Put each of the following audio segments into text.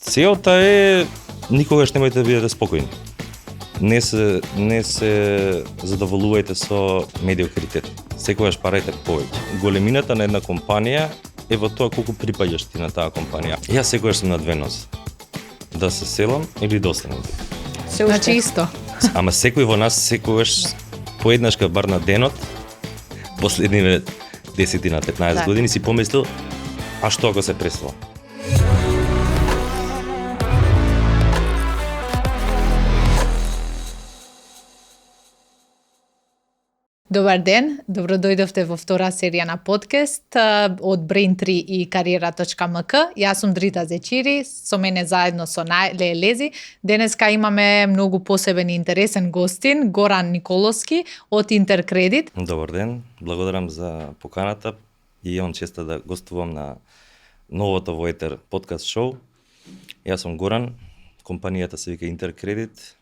Целта е никогаш немојте да бидете спокојни. Не се задоволувајте со медиокритет. Секогаш парајте повеќе. Големината на една компанија е во тоа колку припаѓаш ти на таа компанија. Јас секогаш сум на две нозе. Да се селам или да останам. Значи исто. Ама секој во нас секогаш поеднашка бар на денот, последниве 10 на 15 години си помислил, а што ако се пресува? Добар ден, добро дојдовте во втора серија на подкаст од Brain3 и Кариера.мк. Јас сум Дрита Зечири, со мене заедно со Ле Лези. Денеска имаме многу посебен и интересен гостин, Горан Николовски од Интеркредит. Добар ден, благодарам за поканата и имам честа да гостувам на новото во етер подкаст шоу. Јас сум Горан, компанијата се вика Интеркредит.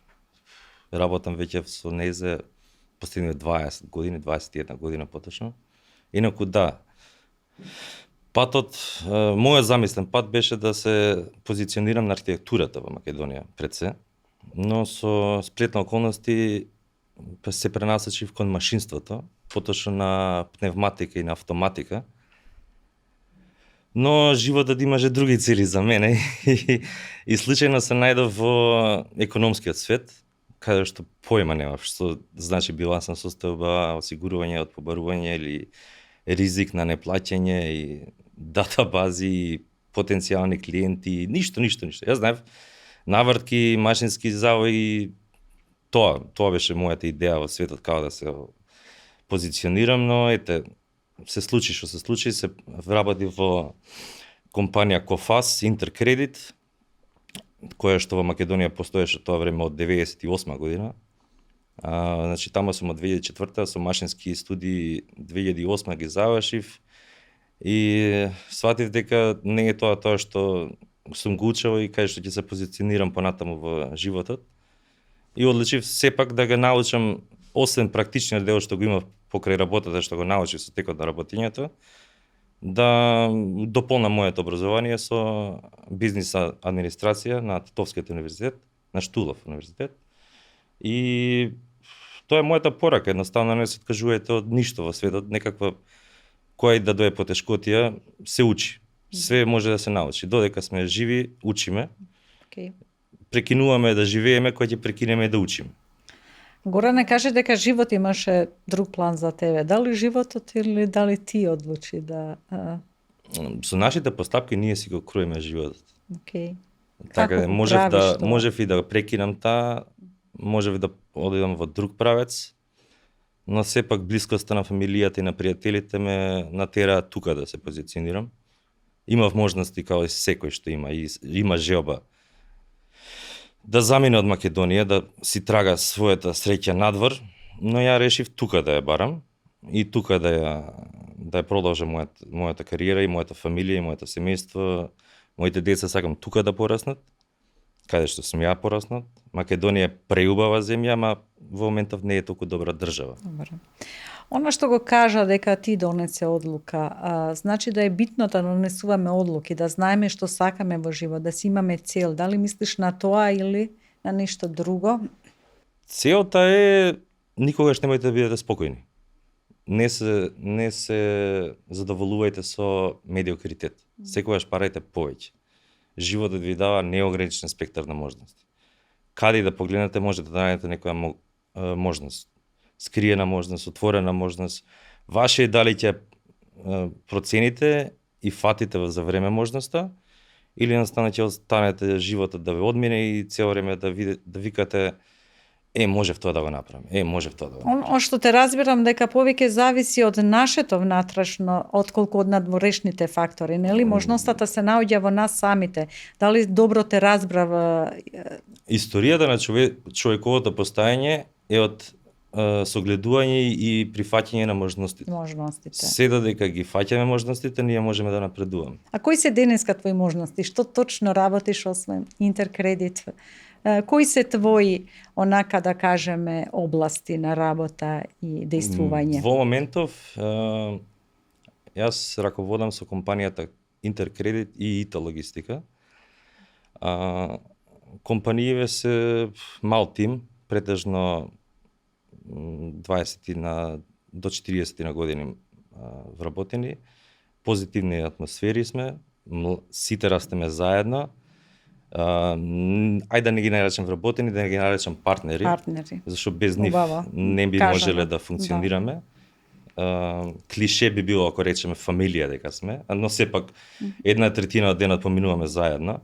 Работам веќе со незе последниве 20 години, 21 година поточно. Инаку да, патот, мојот замислен пат беше да се позиционирам на архитектурата во Македонија пред се, но со сплет на околности се пренасочив кон машинството, поточно на пневматика и на автоматика. Но животот имаше други цели за мене и случајно се најдов во економскиот свет, каде што појма немав што значи билансна состојба, осигурување од побарување или ризик на неплаќање и датабази и потенцијални клиенти, ништо. Јас знаев навртки, машински завои и тоа беше мојата идеја во светот како да се позиционирам, но ете се случи што се случи, се вработив во компанија Кофас Интеркредит, која што во Македонија постоеше тоа време од 98 година. Значи таму сум од 2004 со машински студии 2008 ги завршив и сватив дека не е тоа што сум го учел и кај што ќе се позиционирам понатаму во животот. И одлучив сепак да го научам, освен практичниот дел што го имав покрај работата што го научив со текот на работењето, да дополнам моето образование со бизнис администрација на Тетовскиот универзитет, на Штулов универзитет. И тоа е мојата порака, едноставно не се откажувајте од ништо во светот, некаква која и да дое потешкотија, се учи. Све може да се научи. Додека сме живи, учиме. Okay. Прекинуваме да живееме, кога ќе прекинеме да учиме. Горане, каже дека живот имаше друг план за тебе. Дали животот или дали ти одлучи да... Со нашите постапки ние си го круеме животот. Okay. Така, можев и да прекинам таа, можев да одидам во друг правец, но сепак блискоста на фамилијата и на пријателите ме натера тука да се позиционирам. Имав можности као и секој што има желба да замине од Македонија, да си трага својата среќа надвор, но ја решив тука да ја барам и тука да ја продолжам мојата кариера и мојата фамилија и моето семејство. Моите деца сакам тука да пораснат, каде што сум ја пораснат. Македонија е преубава земја, ама во моментов не е толку добра држава. Добро. Она што го кажа дека ти донесе одлука, значи да е битно да донесуваме одлуки, да знаеме што сакаме во живот, да си имаме цел. Дали мислиш на тоа или на нешто друго? Целта е никогаш немојте да бидете спокојни. Не се задоволувајте со медиокритет. Секогаш парајте повеќе. Животот ви дава неограничен спектар на можности. Каде и да погледнете можете да најдете некоја можност. Скриена можност, отворена можност. Ваше е дали ќе процените и фатите за време можноста, или настане ќе останете животот да ве одмине и цело време да викате можев тоа да го направам, можев тоа да го направам. Што те разбирам дека повеќе зависи од нашето внатрешно, отколку од надворешните фактори, нели? Можността се наоѓа во нас самите. Дали добро те разбрав? Историјата на човековото постојање е од согледување и прифаќање на можностите. Се додека ги фаќаме можностите, ние можеме да напредуваме. А кои се денеска твои можности? Што точно работиш освен Интеркредит? Кои се твои, онака да кажеме, области на работа и действување? Во моментов, јас раководам со компанијата Интеркредит и ИТА Логистика. Компаније се мал тим, претежно 20 до 40 на години вработени, позитивни атмосфери сме, сите растеме заедно. Ајде да не ги наречам вработени, да не ги наречам партнери, зашто без нив не би можеле да функционираме. Клише би било ако речеме фамилија дека сме, но сепак 1/3 од денот поминуваме заедно.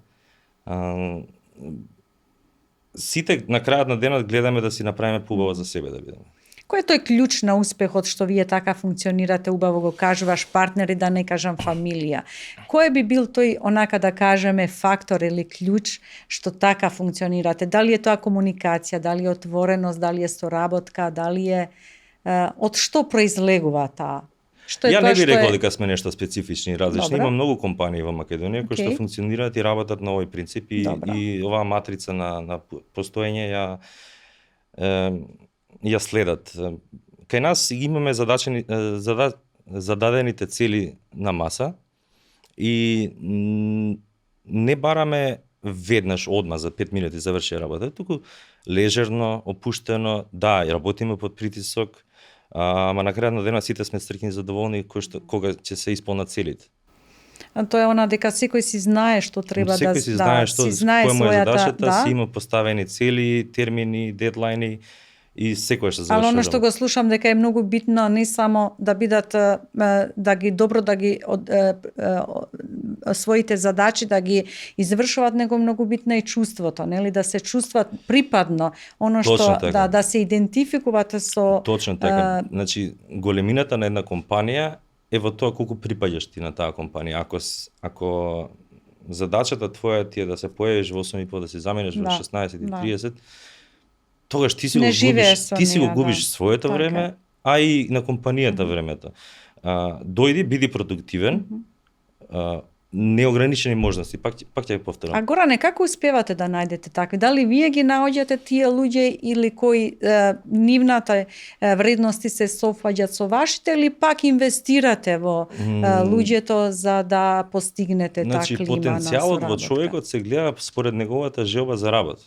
Сите на крајот на денот гледаме да си направиме поубаво за себе да бидеме. Кој е тој клjuč на успехот што вие така функционирате, убаво го кажуваш, партнери, да не кажам фамилија? Кој би бил тој, онака да кажеме, фактор или клjuč што така функционирате? Дали е тоа комуникација, дали е отвореност, дали е соработка, дали е од што произлегува таа? Ја не би рекол дека сме нешто специфични и различни. Има многу компании во Македонија кои што функционираат и работат на овој принцип и оваа матрица на постоење ја следат. Кај нас имаме зададените цели на маса и не бараме веднаш одма за 5 минути заврши работа, туку лежерно, опуштено, да, работиме под притисок, ама на крајот на денот сите сме среќни и задоволни кога ќе се исполнат целите. Тоа е она дека секој си знае што треба да секој си знае што која му е задачата, си има поставени цели, термини, дедлајни и секој што завршува. Ало оно што го слушам дека е многу битно не само да бидат своите задачи да ги извршуваат, него многу битно е чувството, нели, да се чувстват припадно, оно што да се идентификуваат со. Точно така. Значи големината на една компанија е во тоа колку припаѓаш ти на таа компанија. Ако задачата твоја ти е да се појавиш во 8:30, да се замениш во 16:30, тогаш ти си го губиш своето време, а и на компанијата времето. Дојди, биди продуктивен, неограничени можности, пак ќе повторам. А Горане, како успевате да најдете такви? Дали вие ги наоѓате тие луѓе или кои нивната вредности се совпаѓаат со вашите, или пак инвестирате во луѓето за да постигнете таа клима на соработка? Потенцијалот во човекот се гледа според неговата желба за работа.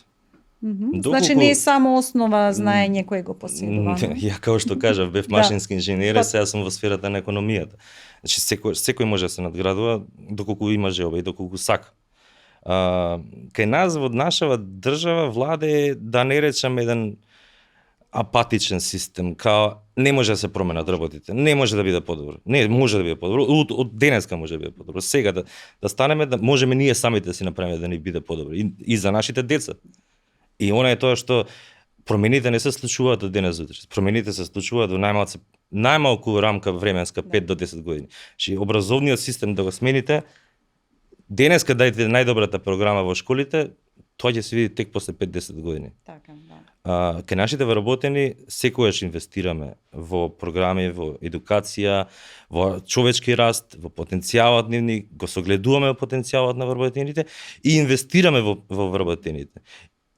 Значи не е само основа знаење кој го поседува. Ја како што кажав, бев машински инженер, сега сум во сферата на економијата. Значи секој може да се надградува доколку има желба и доколку сака. Кај нас во нашава држава владе, да не речам, еден апатичен систем, као не може да се променат работите, не може да биде подобро. Не, може да биде подобро, од денеска може да биде подобро. Сега да станеме, да можеме ние самите да си направиме да ни биде подобро и за нашите деца. И она е тоа што промените не се случуваат од денес утре. Промените се случуваат во најмалку рамка временска 5 до 10 години. Значи образовниот систем да го смените, денеска дајте најдобрата програма во школите, тоа ќе се види тек после 5-10 години. Така, да. Кај нашите вработени секогаш инвестираме во програми, во едукација, во човечки раст, во потенцијалот нивни, го согледуваме во потенцијалот на вработените и инвестираме во вработените.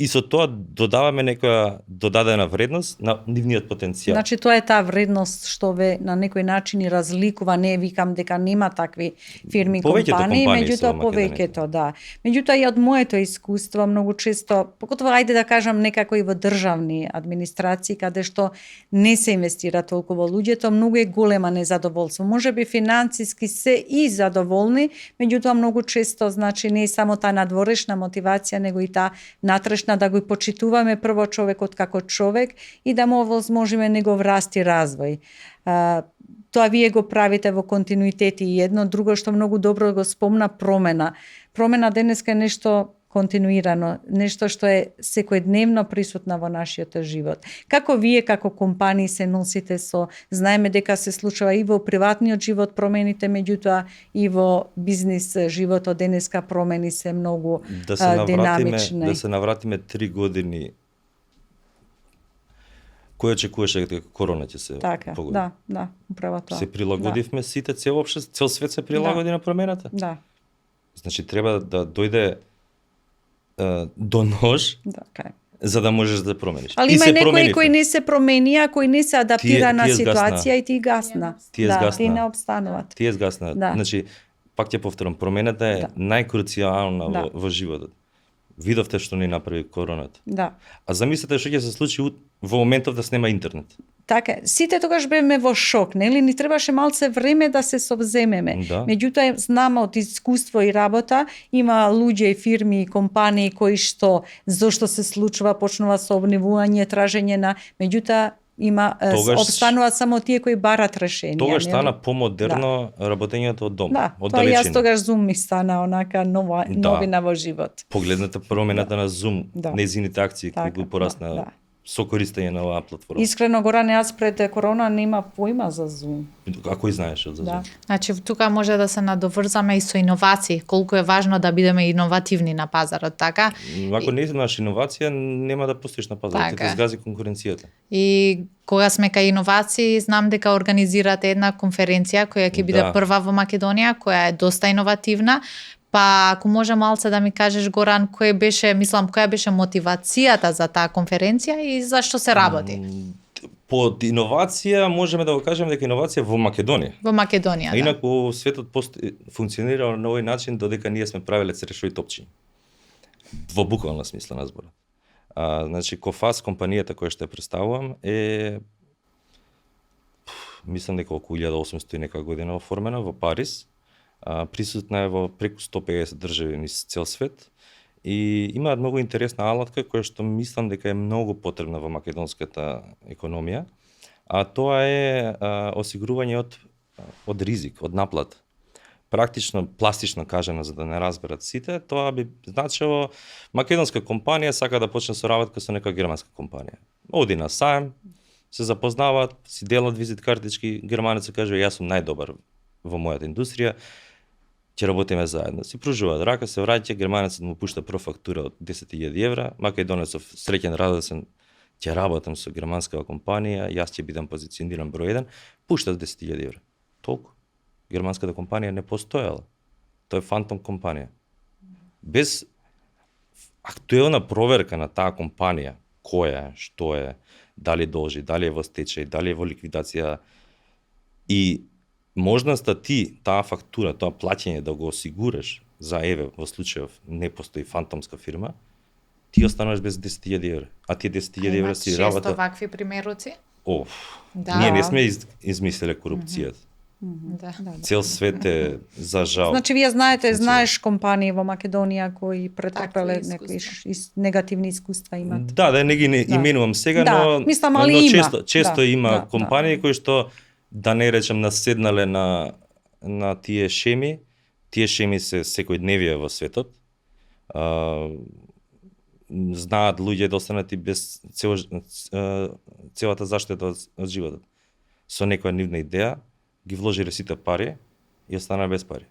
И со тоа додаваме некоја додадена вредност на нивниот потенцијал. Значи тоа е таа вредност што ве на некој начин и разликува, не викам дека нема такви фирми, компании, меѓутоа повеќето, да. Меѓутоа и од моето искуство многу често, покотоа ајде да кажам некако и во државни администрации каде што не се инвестира толку во луѓето, многу е голема незадоволство. Можеби финансиски се и задоволни, меѓутоа многу често значи не е само таа надворешна мотивација, него и таа натрешна да го почитуваме прво човекот како човек и да му овозможиме негов раст и развој. Тоа вие го правите во континуитет и едно, друго што многу добро го спомна, промена. Промена денеска е нешто континуирано, нешто што е секојдневно присутно во нашиот живот. Како вие како компании се носите со, знаеме дека се случува и во приватниот живот промените, меѓутоа и во бизнис животот денеска промени се многу динамични. Да се навратиме 3 години. Кој очекуваше дека корона ќе се погоди? Да, управо тоа. Се прилагодивме сите, цел свет се прилагоди на промената. Да. Значи треба да дојде до нож, за да можеш да промениш. Али има некои кои не се промени, а кои не се адаптира на ситуација и ти гасна. Ти не обстануват. Ти згасна. Значи, пак ќе повторам, промената е најкруцијална во животот. Видовте што ни направи короната. Да. А замислете што ќе се случи во моментов да снема интернет. Така, сите тогаш беме во шок, нели? Ни требаше малце време да се совземеме. Да. Меѓутоа, знаме од искуство и работа, има луѓе, фирми и компании кои што, зошто се случува, почнува со обневување, тражење на, меѓутоа, има обстануваат само тие кои барат решенија. Тогаш нели? стана помодерно работењето од дом, Да, од тоа јас далечина. тогаш Zoom ми стана онака новина во живот. Погледнете промената на Zoom, Да. незините акции Така, кои порасна да. со користење на оваа платформа. Искрено, Горане, јас пред корона нема поима за Zoom. Како и знаеш од Да. Zoom? Значи, тука може да се надоврзаме и со иновации, колку е важно да бидеме иновативни на пазарот, така? Ако не имаш иновација, нема да постоиш на пазарот, ќе Така те е. згази конкуренцијата. И кога сме кај иновации, знам дека организирате една конференција која ќе биде Да. прва во Македонија, која е доста иновативна. Па ако може малце да ми кажеш, Горан, која беше мотивацијата за таа конференција и зашто се работи Под иновација можеме да го кажеме дека иновација во Македонија. во Македонија? А инаку светот функционира на овој начин додека ние сме правеле црешови топчиња. Во буквална смисла на зборот. Значи, Кофас, компанијата која што ја представувам, мислам дека околу 1800 нека година оформена во Париз. Присутна е во преку 150 држави низ цел свет и имаат многу интересна алатка која што мислам дека е многу потребна во македонската економија, а тоа е осигурување од ризик, од наплата. Практично, пластично кажано, за да не разберат сите, тоа би значило македонска компанија сака да почне соработка со нека германска компанија. Оди на саем, се запознаваат, си делат визит картички, германецот каже јас сум најдобар во мојата индустрија, ќе работиме заедно. Си пружуваат рака, се враќа, германецот му пушта прва фактура од 10.000 евра, македонецов среќен, радосен, ќе работам со германска компанија, јас ќе бидам позициониран број 1, пушта 10.000 евра. Толку. Германската компанија не постоела. Тоа е фантом компанија. Без актуелна проверка на таа компанија, која е, што е, дали должи, дали е во стечај, дали е во ликвидација и можноста ти таа фактура, тоа плаќање да го осигураш за еве во случајов не постои фантомска фирма, ти остануваш без 10.000 евра. А тие 10.000 евра си често работа. вакви примеруци? Да. Ние не сме измислиле корупцијата. Да. Цел свет е за жал. Значи, вие знаеш компании во Македонија кои претрпеле Такви некои искуства. негативни искуства имат. Да, не ги именувам сега, Да, но мислам, али има. често Да, има да, компании кои што да не речем наседнале на тие шеми. Тие шеми се секојдневие во светот. Знаат луѓе да останат и без целата заштита од животот. Со некоја нивна идеја ги вложиле сите пари и останаа без пари.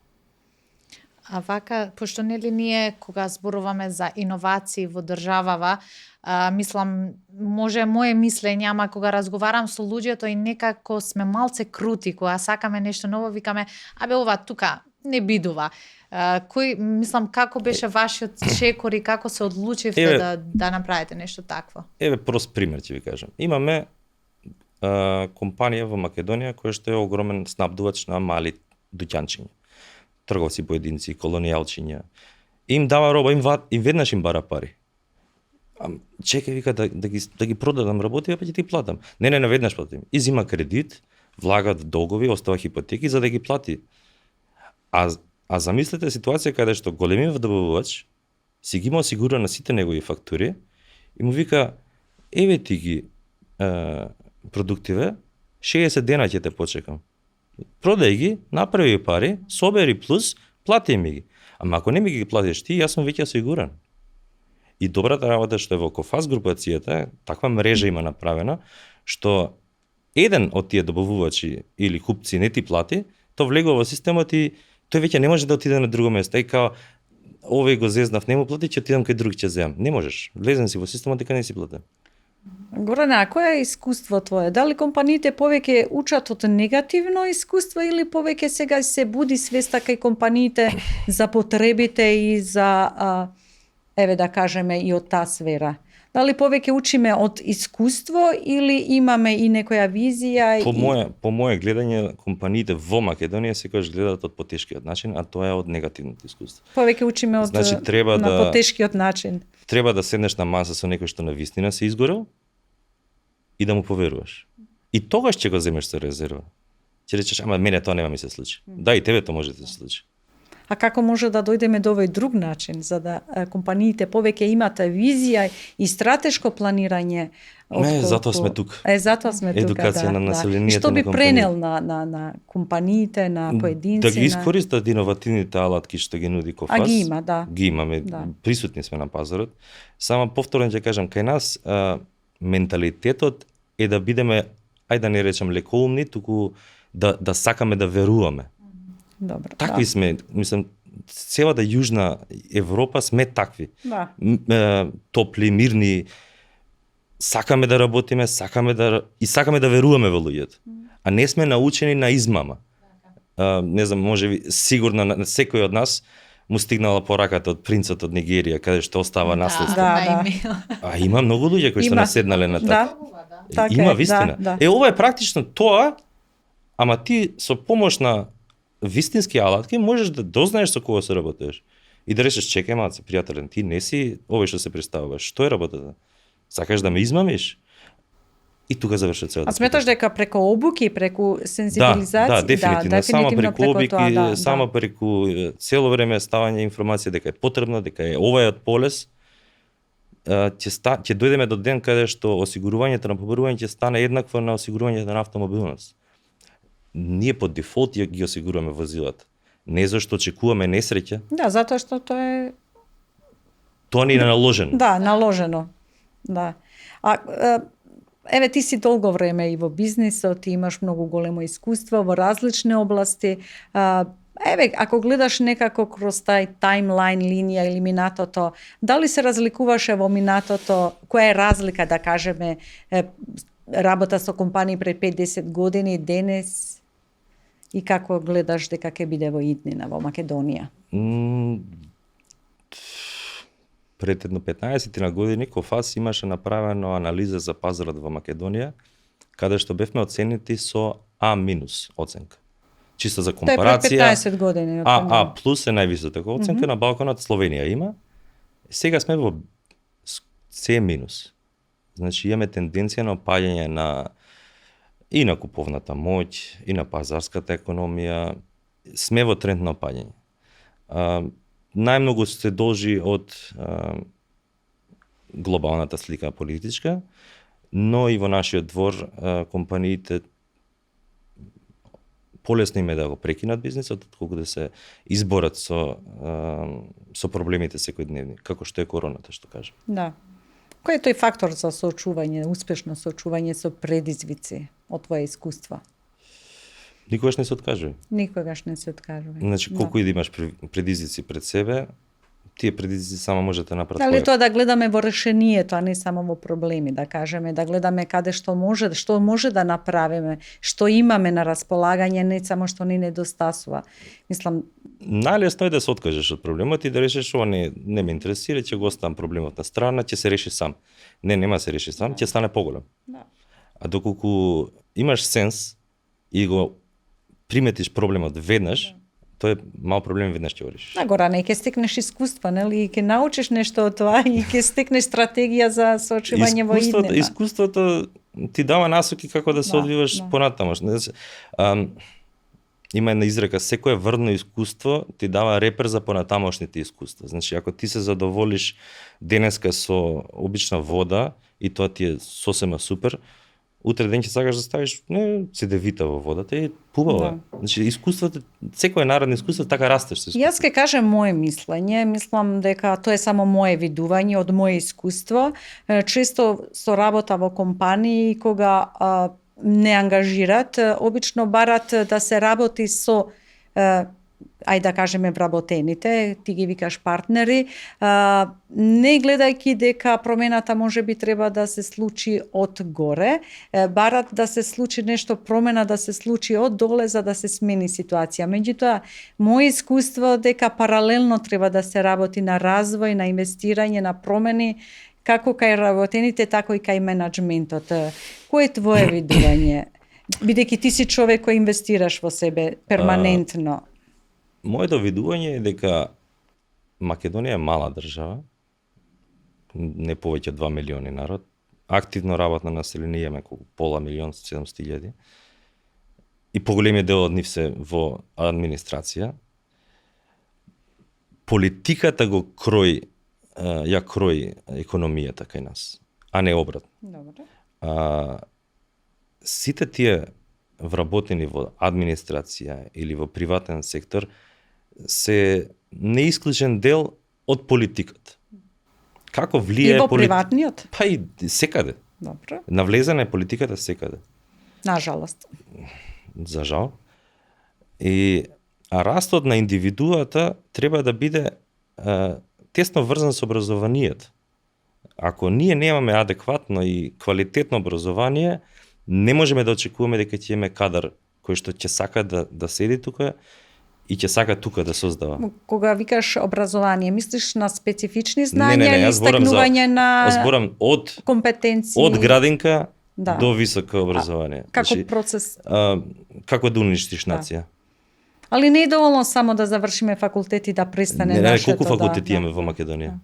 А вака, пошто нели ние кога зборуваме за иновации во државава, мислам, може мое мислење, ама кога разговарам со луѓето и некако сме малце крути, кога сакаме нешто ново, викаме, абе ова тука не бидува. Мислам, како беше вашиот чекор и како се одлучивте да направите нешто такво? Еве прост пример ќе ви кажам. Имаме компанија во Македонија која што е огромен снабдувач на мали дуќанчиња. Трговци поединци, колонијалчиња. Им дава роба, и веднаш им бара пари. Чекај, вика, да ги продадам работи, па ќе ти платам. Не, веднаш платим. И зима кредит, влагат долгови, остава хипотеки за да ги плати. А замислете ситуација каде што големиот добавувач си ги има осигурано сите негови фактури и му вика, еве ти ги продуктиве, 60 дена ќе те почекам. Продај ги, направи пари, собери плюс, плати ми ги. Ама ако не ми ги платиш ти, јас сум веќе осигуран. И добрата работа што е во Кофас групацијата, таква мрежа има направена, што еден од тие добавувачи или купци не ти плати, то влегува во системот и тој веќе не може да отиде на друго место. И као, овој го зезнав, не му плати, ќе отидам кај друг ќе земам. Не можеш. Влезен си во системот дека не си платен. Горане, а кој е искуство твое? Дали компаниите повеќе учат од негативно искуство или повеќе сега се буди свеста кај компаниите за потребите и за еве да кажеме и од таа сфера? Дали повеќе учиме од искуство или имаме и некоја визија? По моje гледање, компаниите во Македонија секогаш гледаат од потешкиот начин, а тоа е од негативното искуство. Повеќе учиме од Значи, треба на да- потешкиот начин. Треба да седнеш на маса со некој што навистина се изгорел и да му поверуваш. И тогаш ќе го земеш со резерва. Ќе речеш, ама мене тоа нема ми се случи. Да, и тебе тоа може да се случи. А како може да дојдеме до овој друг начин, за да компаниите повеќе имат визија и стратешко планирање? Затоа сме тук. Затоа сме тука, Едукација да. на населението, И што на би компаниите. пренел на компаниите, на поединци? Да ги искористат иновативните алатки што ги нуди Кофас. А ги има, да. Ги имаме, Да. присутни сме на пазарот. Само повторно ќе кажам, кај нас менталитетот е да бидеме, ајде да не речам лекоумни, туку да сакаме да веруваме. Добро. Такви сме, мислам, целата Јужна Европа сме такви. Да. Топли, мирни, сакаме да работиме, сакаме да веруваме во луѓето. А не сме научени на измама. Не знам, можеби сигурно на секој од нас му стигнала пораката од принцот од Нигерија, каде што остава наследство. Да. А има многу луѓе кои што Има. наседнале на Да. така. Така Има е, вистина. да. Ова е практично тоа, ама ти со помош на вистински алатки можеш да дознаеш со кого се работиш. И да речеш, чекај малце, пријателен, ти не си овој што се представуваш. Што е работата? Сакаш да ме измамиш? И тука завршува целата. А сметаш дека преку обуки, преку сензибилизација? Да, дефинитивно. Само преку преку обики, тоа, да, само преку цело време ставање информација дека е потребно, дека е овај полес, ќе дојдеме до ден каде што осигурувањето на побарување ќе стане еднакво на осигурувањето на автомобилност. Ние по дефолт ги осигуруваме возилата. Не зашто очекуваме несреќа, Да, затоа што тоа е тоа ни е наложено. Да, наложено. Да. Еве ти си долго време и во бизнисот, ти имаш многу големо искуство во различни области. Еве, ако гледаш некако кроз тај таймлайн линија или минатото, дали се разликуваше во минатото, која е разлика, да кажеме, работа со компании пред 5-10 години, денес, и како гледаш дека ќе биде во иднина во Македонија? Пред едно 15 на години Кофас имаше направено анализа за пазарот во Македонија, каде што бевме оценети со А- оценка. Чисто за Тоа е компарација. пред 15 години. А плюс е највисока оценка, на балконот Словенија има. Сега сме во С-. Значи имаме тенденција на опаѓање и на куповната моќ, и на пазарската економија. Сме во тренд на опаѓање. Најмногу се должи од глобалната слика политичка, но и во нашиот двор компаниите полесно им е да го прекинат бизнисот, отколку да се изборат со проблемите секојдневни, како што е короната, што кажем. Да. Кој е тој фактор за соочување, успешно соочување со предизвици од твое искуство? Никогаш не се откажува. Никогаш не се откажува. Значи, колку и да имаш предизвици пред себе, тие предизвици само можете да направат Дали којак. тоа да гледаме во решението, а не само во проблеми, да кажеме, да гледаме каде што може да направиме, што имаме на располагање, не само што ни недостасува. Мислам, Најлесно е да се откажеш од проблемот и да решиш ова не ме интересира, ќе го оставам проблемот на страна, ќе се реши сам. Нема да се реши сам, ќе стане поголем. Да. А доколку имаш сенс и го приметиш проблемот веднаш, тој е мал проблем, веднаш ќе го решиш. да, Горане, и ќе стекнеш искуство, нели? И ќе научиш нешто од тоа и ќе стекнеш стратегија за соочување во иднина. Искуството ти дава насоки како да се одвиваш понатаму. Има една изрека, секое врно искуство ти дава репер за понатамошните искуства. Значи, ако ти се задоволиш денеска со обична вода и тоа ти е сосема супер, утре ден ќе сакаш да ставиш цедевита во водата и пубаво. Значи, искуството, секое наредно искуство така растеш со искуство. Јас ќе кажем моje мислење, мислам дека тоа е само моje видување од моje искуство. Често со работа во компании кога не ангажират, обично барат да се работи со ајде да кажеме вработените, ти ги викаш партнери, не гледајќи дека промената може би треба да се случи од горе, барат да се случи нешто, промена да се случи од доле за да се смени ситуација. Меѓутоа, моје искуство дека паралелно треба да се работи на развој, на инвестирање, на промени, како кај работените, така и кај менаџментот. Кој е твое видување? Бидејќи ти си човек кој инвестираш во себе перманентно. Моето видување е дека Македонија е мала држава, не повеќе од 2 милиони народ, активно работно население имаме колку пола милион, 700.000, и поголемиот дел од нив се во администрација. Политиката го крои, ја крои економијата кај нас, а не обратно. Добре. Сите тие вработени во администрација или во приватен сектор се неисклучен дел од политиката. Како И влијае во приватниот? Па и секаде. Добро. Навлезена е политиката секаде. Нажалост. За жал. А растот на индивидуата треба да биде тесно врзан со образованието. Ако ние немаме адекватно и квалитетно образование, не можеме да очекуваме дека ќе имаме кадар кој што ќе сака да седи тука и ќе сака тука да создава. Кога викаш образование, мислиш на специфични знања или јас зборам истакнување на зборам од компетенции? од градинка Да. до високо образование. Како процес? Како да уништиш нација? Али не е доволно само да завршиме факултет и да престане нашето. Колку факултети имаме во Македонија?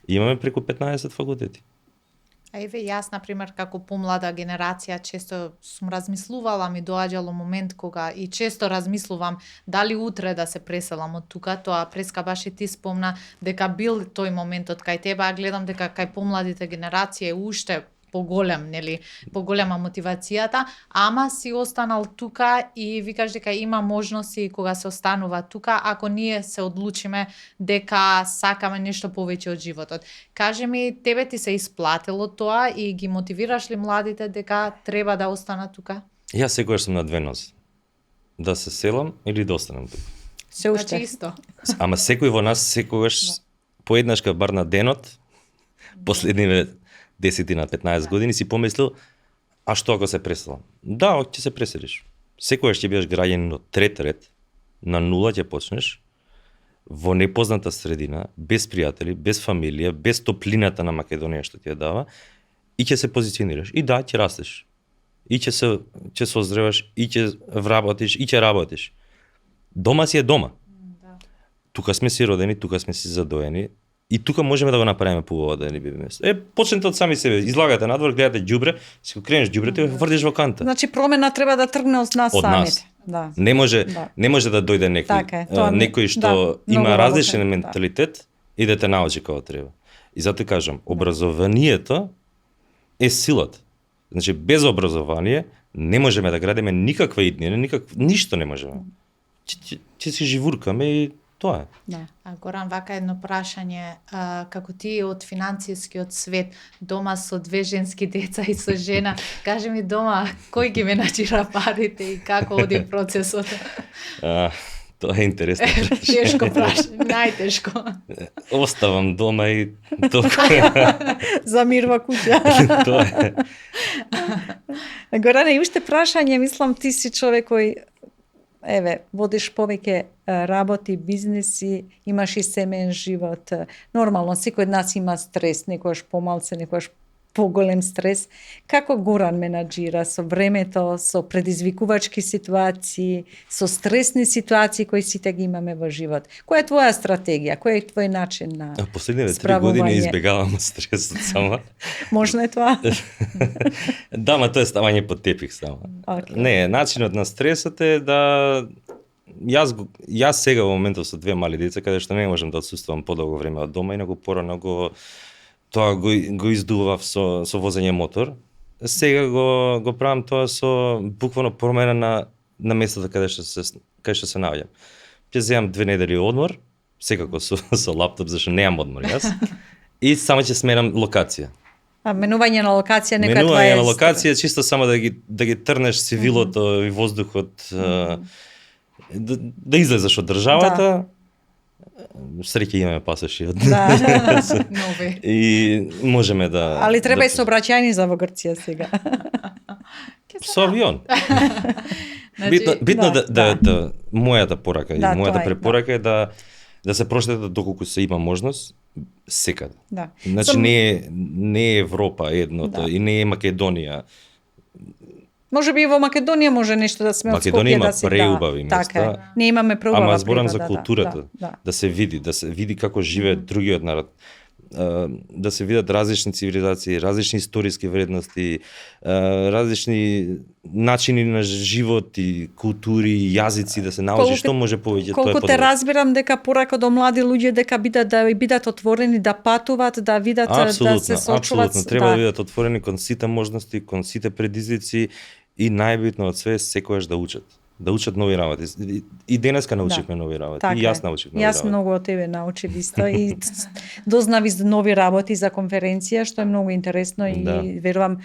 Имаме преку 15 факултети. А еве јас, например, како помлада генерација, често сум размислувала, ми доаѓало момент кога и често размислувам дали утре да се преселам од тука, тоа преска баш и ти спомна дека бил тој моментот кај тебе, а гледам дека кај помладите генерација е уште поголем, нели, поголема мотивацијата, ама си останал тука и викаш дека има можности кога се останува тука, ако ние се одлучиме дека сакаме нешто повеќе од животот. Кажи ми, тебе ти се исплатило тоа и ги мотивираш ли младите дека треба да останат тука? Јас секогаш сум на две нози. Да се селам или да останам тука. Се уште. Значи исто. Ама секој во нас секогаш поеднашка бар на денот, последниве 10 на 15 години си помислил, а што ако се преселам? Да, ќе се преселиш. Секогаш ќе бидеш граѓанин од трет ред, на нула ќе почнеш, во непозната средина, без пријатели, без фамилија, без топлината на Македонија што ти ја дава, и ќе се позиционираш. И да, ќе растеш. И ќе се оздреваш, и ќе вработиш, и ќе работиш. Дома си е дома. Да. Тука сме си родени, тука сме си задоени, и тука можеме да го направиме поубаво да не биде место. Почнете од сами себе, излагате надвор, гледате ѓубре, си го кренеш ѓубрето и го врдиш во канта. Значи промена треба да тргне од нас Од нас. самите. Да. Не може Да. не може да дојде некој Така е, тоа некој што многу има работа, различен да. менталитет и да те научи како треба. И затоа кажам, образованието е силата. Значи без образование не можеме да градиме никаква иднина, ништо не можеме. Ќе си живуркаме и тоа е. Да. А Горан, вака едно прашање, како ти од финансискиот свет, дома со две женски деца и со жена, кажи ми дома, кој ги менаџира парите и како оди процесот? Тоа е интересно прашање. Тешко прашање, најтешко. Оставам дома и толку. За мир во куќа. Тоа е. Горане, и уште прашање, мислам ти си човек кој водиш повеќе работи, бизнеси, имаш и семеен живот. Нормално, секој од нас има стрес, некојаш помалце, некојаш поголем стрес. Како Горан менаџира со времето, со предизвикувачки ситуации, со стресни ситуации кои сите ги имаме во живот? Која е твоја стратегија? Кој е твој начин на Последниве 3 справување? години избегавам стресот само. Можно е тоа? Да, ма тоа е ставање под тепих само. Okay. Не, начинот на стресот е да јас сега во моментов со две мали деца каде што не можам да отсуствувам подолго време од дома, инаку порано тоа го издував со возење мотор. Сега го правам тоа со буквално промена на местото каде што се наоѓам. Ќе земам 2 недели одмор, секако со лаптоп, зашто немам одмор јас. И само ќе сменам локација. А менување на локација нека тоа Менување е. на локација чисто само да ги трнеш цивилото и воздухот да излезеш од државата, среќа имаме пасоши од Да. Нови. и можеме да... Али треба да... и сообраќајни за во Грција сега. Со авион. Значи, Битно да, да мојата порака и Да, тоа мојата е, препорака е да се проштетат доколку се има можност секаде. Да. Значи не е Европа едното Да. и не е Македонија. Може би и во Македонија може нешто да сме од Македонија Скопје има да се преубави Така места, е. Не имаме преубава Ама зборам за природа, културата, Да. да се види како живее другиот народ, да се видат различни цивилизации, различни историски вредности, различни начини на живот и култури, јазици, да се научи што може повеќе, тоа е Колку те подобро. разбирам дека порака до млади луѓе дека бидат отворени да патуваат, да видат да се сочуват. Апсолутно, треба да бидат отворени кон сите можности, кон сите предизвици и најбитно од све секогаш да учат. Да учат нови работи. И денеска научивме нови работи. Така И јас е. научив нови Јас работи. многу од тебе научив исто и дознави за нови работи за конференција, што е многу интересно и Да. верувам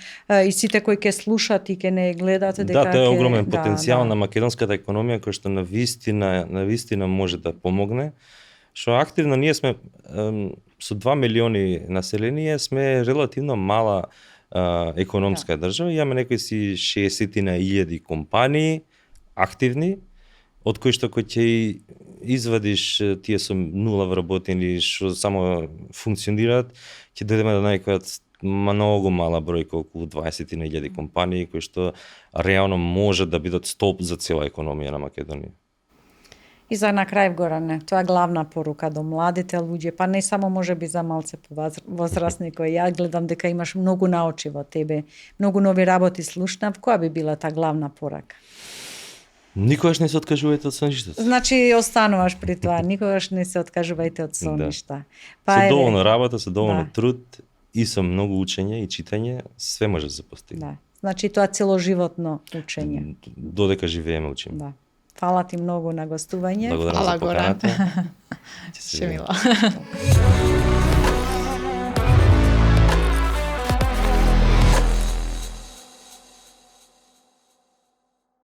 и сите кои ќе слушат и ќе не гледат дека Да, тоа е огромен ќе- потенцијал на македонската економија кој што навистина може да помогне. Што активно ние сме со 2 милиони население сме релативно мала економска држава. Имаме некои си 60.000 компании активни, од кои што кој ќе извадиш тие со нула вработени што само функционираат, ќе дојдеме до некоја многу мала бројка, околу 20.000 компании кои што реално може да бидат столб за цела економија на Македонија. И за на крај Горане, тоа е главна порука до младите луѓе, па не само може би за малце повозрастни кои ја гледам дека имаш многу научи во тебе, многу нови работи слушнав, која би била таа главна порака? Никогаш не се откажувајте од соништата. Значи остануваш при тоа, никогаш не се откажувајте од соништа. Со доволно работа, со доволно Да. труд и со многу учење и читање, све може да се постигне. Да. Значи тоа целоживотно учење. Додека живееме учиме. Да. Фала ти многу на гостување. Благодарам Фала, за Горан. поканата. Ќе се Ше видиме. мила.